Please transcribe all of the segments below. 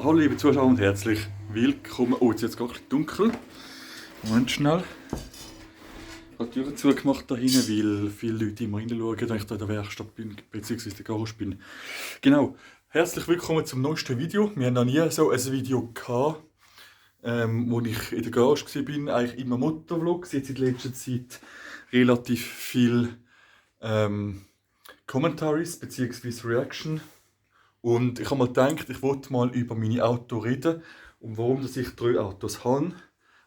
Hallo liebe Zuschauer und herzlich willkommen. Oh, jetzt wird es gar ein bisschen dunkel. Moment schnell. Ich habe die Türen zugemacht da hinten, weil viele Leute immer reinschauen, wenn ich da in der Werkstatt bin, bzw. in der Garage bin. Genau, herzlich willkommen zum neuesten Video. Wir haben noch nie so ein Video gehabt, wo ich in der Garage war, eigentlich immer Motovlogs, jetzt in letzter Zeit relativ viel Commentaries bzw. Reaction. Und ich habe mal gedacht, ich wollte mal über meine Autos reden und warum dass ich 3 Autos habe.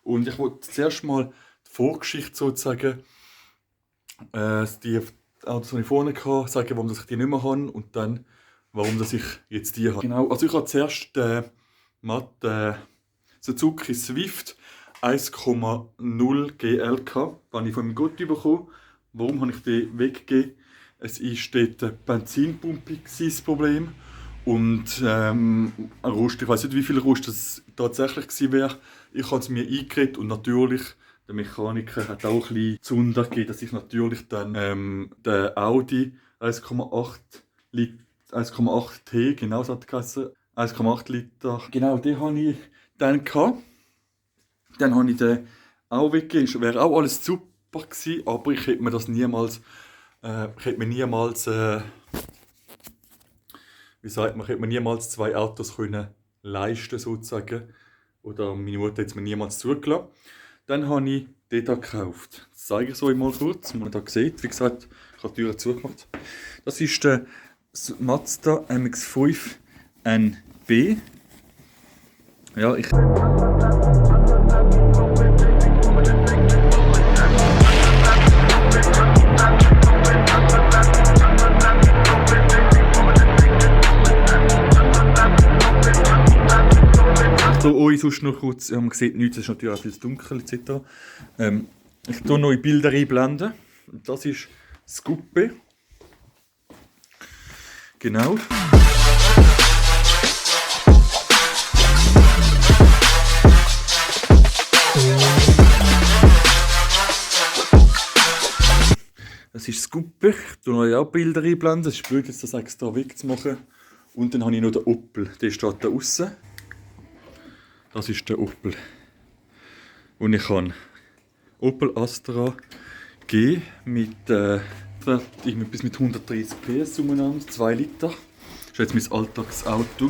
Und ich wollte zuerst mal die Vorgeschichte sozusagen, die Autos, die ich vorne hatte, sagen, warum dass ich die nicht mehr habe und dann, warum dass ich jetzt die habe. Genau, also ich habe zuerst den Suzuki Swift 1,0 GL gehabt, den ich von meinem Gott bekommen. Warum habe ich den weggegeben? Es war dort eine Benzinpumpe das Problem. Und ein Rust, ich weiß nicht, wie viel Rust das tatsächlich gewesen wäre. Ich habe es mir eingeredet und natürlich, der Mechaniker hat auch ein bisschen Zunder gegeben, dass ich natürlich dann den Audi 1,8T, genau so hat er geheißen, 1,8 Liter, genau, den habe ich dann gehabt. Dann habe ich den auch weggegeben. Wäre auch alles super gewesen, aber ich hätte mir das niemals, wie sagt man, ich hätte mir niemals 2 Autos können leisten sozusagen. Oder meine Mutter hat es mir niemals zugelassen. Dann habe ich den hier gekauft. Das zeige ich euch mal kurz, wenn man da sieht. Wie gesagt, ich habe die Türe zugemacht. Das ist der Mazda MX-5 NB. Ja, ich... So, euch sonst noch kurz, man sieht nichts, es ist natürlich auch viel dunkel etc. Ich tue neue Bilder einblenden. Das ist das Coupé. Genau. Das ist das Coupé. Ich tue euch auch Bilder einblenden. Es ist blöd, jetzt das extra wegzumachen. Und dann habe ich noch den Opel. Der steht da außen. Das ist der Opel. Und ich habe Opel Astra G mit bis mit 130 PS umeinander, 2 Liter. Das ist jetzt mein Alltagsauto.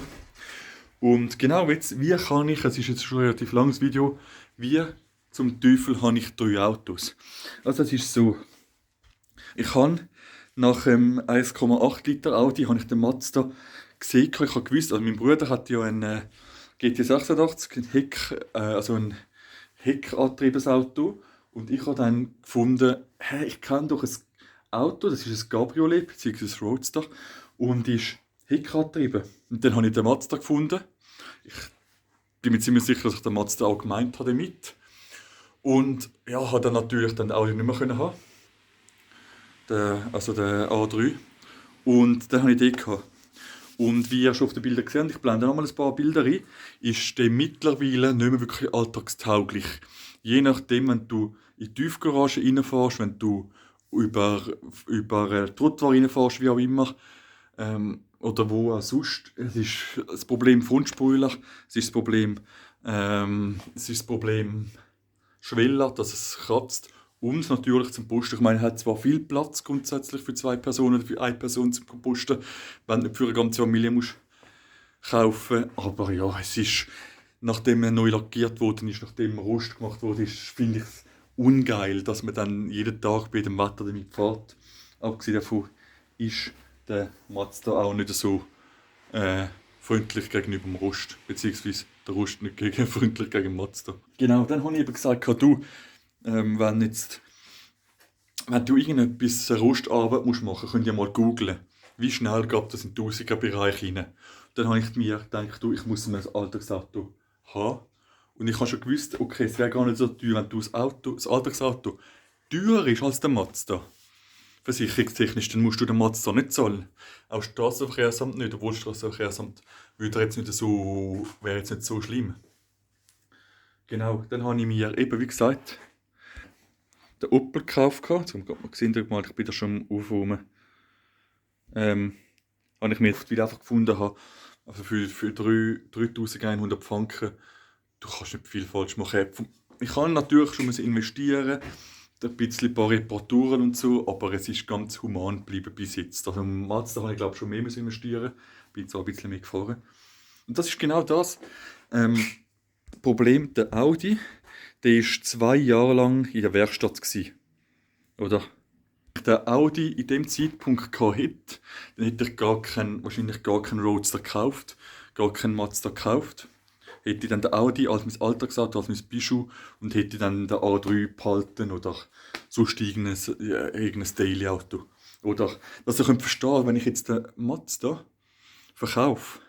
Und genau jetzt, wie kann ich, es ist jetzt schon ein relativ langes Video, wie zum Teufel habe ich 3 Autos? Also es ist so, ich habe nach dem 1,8 Liter Audi habe ich den Mazda gesehen, ich habe gewusst, also mein Bruder hat ja einen GT86, ein heckantriebenes Auto. Und ich habe dann gefunden, hey, ich kenne doch ein Auto, das ist ein Cabriolet bzw. ein Roadster und ist heckantrieben. Und dann habe ich den Mazda gefunden. Ich bin mir ziemlich sicher, dass ich den Mazda auch gemeint habe damit. Und ja, habe dann natürlich den Audi nicht mehr haben. Also den A3. Und dann habe ich den gehabt. Und wie ihr schon auf den Bildern gesehen habt, ich blende noch mal ein paar Bilder ein, ist der mittlerweile nicht mehr wirklich alltagstauglich. Je nachdem, wenn du in die Tiefgarage reinfährst, wenn du über Trottoir reinfährst, wie auch immer, oder wo auch sonst, es ist das Problem Frontspoiler, es ist das Problem Schweller, dass es kratzt. Und natürlich zum Posten. Ich meine, es hat zwar viel Platz grundsätzlich für 2 Personen oder für 1 Person zum Posten, wenn du nicht für eine ganze Familie musst kaufen. Aber ja, es ist, nachdem er neu lackiert worden ist, nachdem Rost gemacht wurde, finde ich es ungeil, dass man dann jeden Tag bei dem Wetter damit fährt. Abgesehen davon ist der Mazda auch nicht so freundlich gegenüber dem Rost, beziehungsweise der Rost nicht freundlich gegen den Mazda. Genau, dann habe ich eben gesagt, du, wenn du irgendetwas Rostarbeit machen musst, könnt ihr mal googlen, wie schnell geht das in den 1000er-Bereich rein. Dann habe ich mir gedacht, ich muss ein Alltagsauto haben. Und ich habe schon gewusst, okay, es wäre gar nicht so teuer, wenn das Alltagsauto teurer ist als der Mazda. Versicherungstechnisch, dann musst du den Mazda nicht zahlen. Auch Straßenverkehrsamt nicht, obwohl Straßenverkehrsamt wäre jetzt nicht so schlimm. Genau, dann habe ich mir eben, wie gesagt, den Opel gekauft. Jetzt haben wir mal gesehen, ich bin da schon am Aufräumen. Habe ich mir jetzt wieder einfach gefunden habe, Also für 3'100 Franken, du kannst nicht viel falsch machen. Ich kann natürlich schon investieren, ein bisschen ein paar Reparaturen und so, aber es ist ganz human geblieben bis jetzt. Also im Mazda habe ich glaube schon mehr investieren, bin zwar ein bisschen mehr gefahren. Und das ist genau das Problem. Der Audi, der war 2 Jahre lang in der Werkstatt gewesen, oder? Der Audi in dem Zeitpunkt gehabt hätte, dann hätte ich wahrscheinlich gar keinen Roadster gekauft, gar keinen Mazda gekauft. Hätte ich dann den Audi als mein Alltagsauto, als mein Bijou und hätte dann den A3 behalten oder sonst irgendein Daily-Auto. Oder, dass ihr könnt verstehen, wenn ich jetzt den Mazda verkaufe.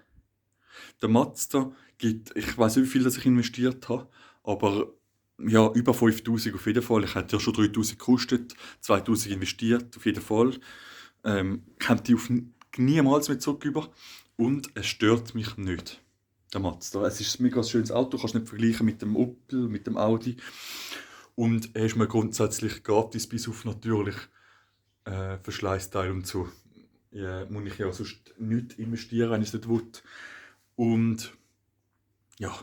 Der Mazda gibt, ich weiß nicht, wie viel das ich investiert habe, aber ja, über 5'000 auf jeden Fall. Ich hätte ja schon 3'000 gekostet, 2'000 investiert, auf jeden Fall. Kommt die niemals mehr zurück über. Und es stört mich nicht, der Mazda. Es ist ein mega schönes Auto, kannst nicht vergleichen mit dem Opel, mit dem Audi. Und er ist mir grundsätzlich gratis, bis auf natürlich Verschleißteile und so. Ja, muss ich ja sonst nicht investieren, wenn ich es nicht will. Und ja,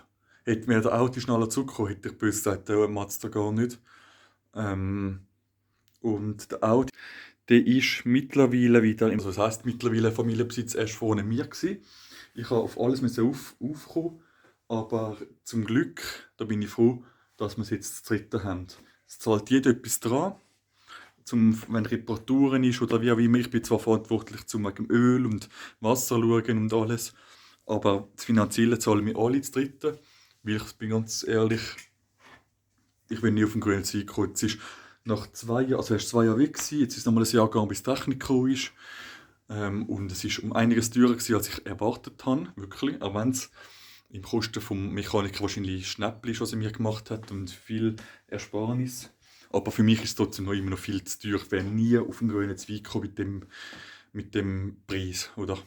hätte mir der Audi schneller zugekommen, hätte ich böse gesagt, der Mazda gar nicht. Und der Audi, der ist mittlerweile wieder, also das heisst mittlerweile Familienbesitz, erst vorne mir gewesen. Ich musste auf alles aufkommen, aber zum Glück, da bin ich froh, dass wir es jetzt zu dritten haben. Es zahlt jeder etwas dran, wenn Reparaturen ist oder wie auch immer. Ich bin zwar verantwortlich wegen Öl und Wasser schauen und alles, aber das Finanzielle zahlen wir alle zu dritten, weil ich bin ganz ehrlich, ich bin nie auf den grünen Zweig gekommen. Es ist nach 2 Jahren, also erst 2 Jahre weg gewesen, jetzt ist es nochmal ein Jahr gegangen, bis die Technik gekommen ist. Und es ist um einiges teurer gewesen, als ich erwartet habe, wirklich. Auch wenn es im Kosten vom Mechaniker wahrscheinlich Schnäppchen ist, was er mir gemacht hat und viel Ersparnis. Aber für mich ist es trotzdem noch immer noch viel zu teuer. Ich wäre nie auf den grünen Zweig gekommen mit dem Preis, oder?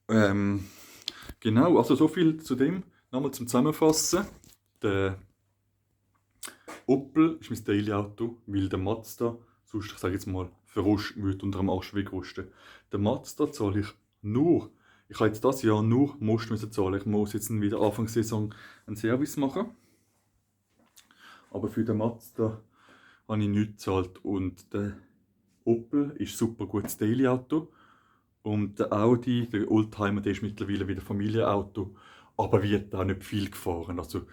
Genau, also so viel zu dem. Nochmal zum Zusammenfassen. Der Opel ist mein Daily-Auto, weil der Mazda, sonst, ich sage jetzt mal, würde unter dem Arsch wegrusten. Der Mazda zahle ich nur, ich habe jetzt dieses Jahr nur Most zahlen. Ich muss jetzt wieder Anfang der Saison einen Service machen. Aber für den Mazda habe ich nichts gezahlt. Und der Opel ist ein super gutes Daily-Auto. Und der Audi, der Oldtimer, der ist mittlerweile wieder Familienauto, aber wird auch nicht viel gefahren. Also,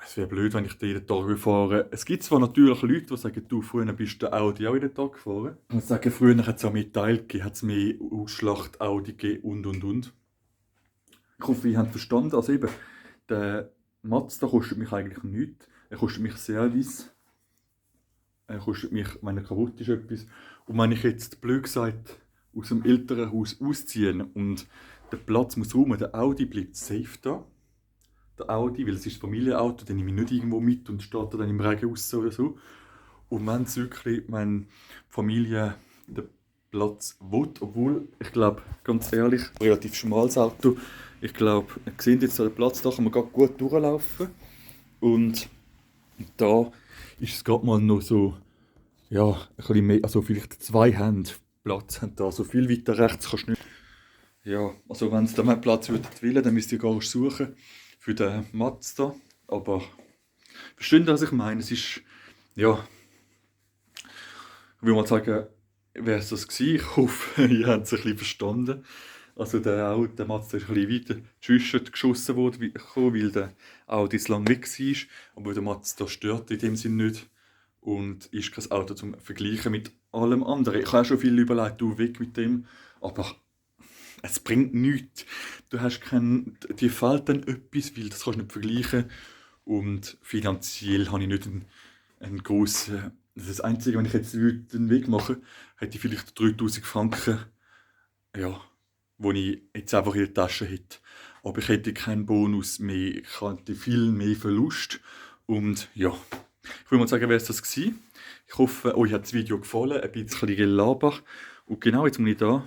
es wäre blöd, wenn ich den jeden Tag fahre. Es gibt zwar natürlich Leute, die sagen, du, früher bist du den Audi auch jeden Tag gefahren. Ich muss sagen, früher hat es auch mehr Teile gegeben, hat es mehr Ausschlacht Audi gegeben und. Ich hoffe, ihr habt verstanden. Also eben, der Mazda kostet mich eigentlich nichts. Er kostet mich Service. Er kostet mich, wenn er kaputt ist, etwas. Und wenn ich jetzt, blöd gesagt, aus dem älteren Haus ausziehen und der Platz muss rum, der Audi bleibt safe da. Der Audi, weil es ist ein Familienauto, den nehme ich nicht irgendwo mit und steht dann im Regen raus oder so. Und wenn es wirklich meine Familie den Platz will, obwohl, ich glaube, ganz ehrlich, relativ schmales Auto, ich glaube, ihr seht jetzt den Platz, da kann man gut durchlaufen. Und da ist es gerade mal noch so, ja, ein bisschen mehr, also vielleicht 2 Hände Platz haben da. So viel weiter rechts kannst du nicht. Ja, also wenn es da mehr Platz wollen, dann müsst ihr gar nicht suchen für den Mazda. Aber versteht ihr, was ich meine? Es ist, ja, ich würde mal sagen, wäre es das gewesen. Ich hoffe, ihr habt es ein bisschen verstanden. Also der Mazda ist ein bisschen weiter zwischen geschossen worden, weil der Audi zu lang weg war. Aber der Mazda stört in dem Sinne nicht. Und ist kein Auto zum Vergleichen mit allem anderen. Ich habe schon viel überlegt, du weg mit dem, aber es bringt nichts. Du hast dir fehlt dann etwas, weil das kannst du nicht vergleichen. Und finanziell habe ich nicht einen grossen. Das Einzige, wenn ich jetzt den Weg mache, hätte ich vielleicht 3'000 Franken, ja, wo ich jetzt einfach in der Tasche hätte. Aber ich hätte keinen Bonus mehr, ich hätte viel mehr Verlust. Und ja. Ich würde mal sagen, wäre es das gewesen. Ich hoffe, euch hat das Video gefallen, ein bisschen Gelaber. Und genau, jetzt muss ich da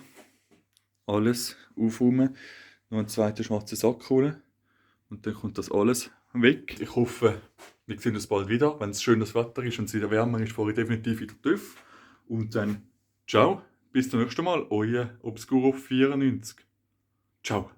alles aufräumen, noch einen zweiten schwarzen Sack holen und dann kommt das alles weg. Ich hoffe, wir sehen uns bald wieder, wenn es schönes Wetter ist und es wieder wärmer ist, fahre ich definitiv wieder TÜV. Und dann, ciao, bis zum nächsten Mal, euer Obscuro 94. Ciao.